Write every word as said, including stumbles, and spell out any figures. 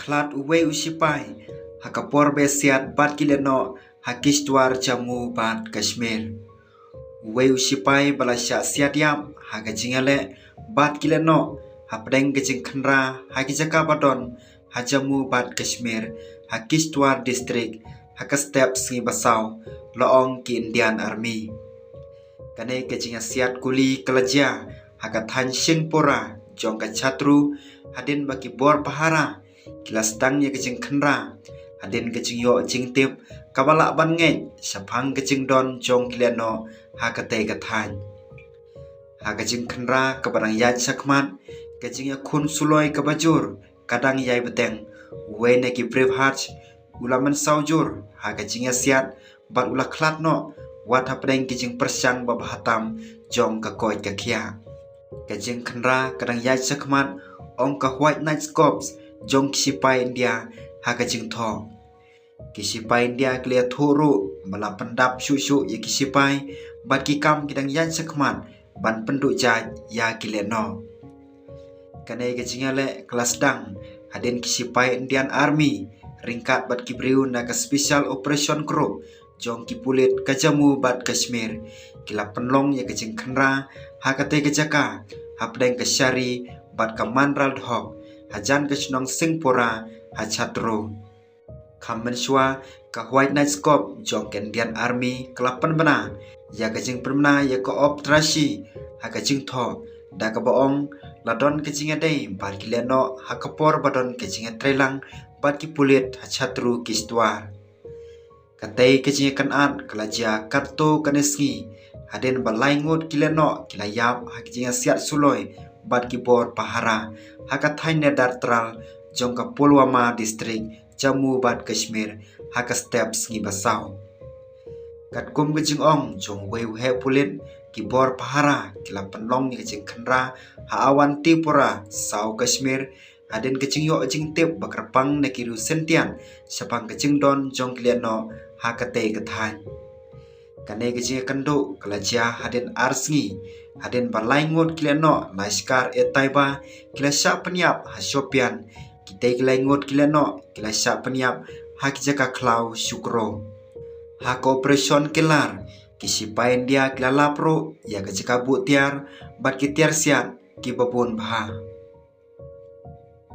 Khlad uwei u sipai ha ka por ba siat bad ki lehnoh ha Kishtwar, Jammu bad Kashmir. Uwei u sipai ba la shah siat ïap ha ka jingïaleh bad ki lehnoh hapdeng ka jingkhynra ha ki jaka ba don ha Jammu bad Kashmir, ha Kishtwar District, ha ka step sngi ba saw, la ong ki Indian Army. Kane ka jingïasiat kuli ka la jia ha ka thaiñ Sheikhpura jong ka Chhatru, hadien ba ki bor pahara ki la sdang ïa ka jingkhynra hadien ka jingïoh jingtip kaba lah ban ngeit shaphang ka jingdon jong ki lehnoh ha katei ka thaiñ. Ha ka jingkhynra kaba dang ïaid shakhmat, ka jingïakhun suloi kaba jur ka dang ïai bteng. Uwei na ki Bravehearts u la mynsaw jur ha ka jingïasiat bad u la khlad noh wat hapdeng ki jingpyrshang ba bha tam jong ka koit ka khiah. Ka jingkhynra ka dang ïaid shakhmat, ong ka White Knights Corps jong ki sipai India ha ka jingthoh. Ki sipai India ki la ïathuh ruh ba la pyndap shuh shuh ïa ki sipai bad ki kam ki dang ïaid shakhmat ban pynduh jait ïa ki lehnoh. Kane ka jingïaleh ka la sdang hadien ki sipai Indian Army ryngkat bad ki briew na ka Special Operation Group jong ki pulit ka Jammu bad Kashmir ki la pynlong ïa ka jingkhynra ha katei ka jaka hapdeng ka Shari bad ka Manral Dhok, hajan ka shnong Sheikhpura ha Chhatru. Kham mynshuwa, ka White Knights Corps jong ka Indian Army ka la pynbna ïa ka jingpynbna ïa ka op trashi ha ka jingthoh, da kaba ong la don ka jingïadei bad ki lehnoh ha ka por ba don ka jingïatreilang bad ki pulit ha Chhatru Kishtwar. Katei ka jingïakynad ka la jia katto katne sngi hadien ba lai ngut ki lehnoh ki la ïap ha ka jingïasiat suloi bad ki bor pahara ha ka thaiñ Nadir Tral jong ka Pulwama District, Jammu bad Kashmir, ha ka step sngi ba saw. Katkum ka jingong jong uwei u heh pulit, ki bor pahara ki la pynlong ïa ka jingkhynra ha Awantipora, South Kashmir, hadien ka jingïoh jingtip ba kyrpang na ki riew Sintian shaphang ka jingdon jong ki lehnoh ha katei ka thaiñ. Kane ka jingïakynduh ka la jia hadien ar sngi hadien ba lai ngut ki lehnoh Lashkar-e-Taiba ki la shah pynïap ha Shopian. Kitei ki lai ngut ki lehnoh ki la shah pynïap ha ki jaka khlaw shu kro. Ha ka Operation Kilar, ki sipai India ki la lap ruh ïa ka jaka buh tiar bad ki tiar siat kiba bun bha.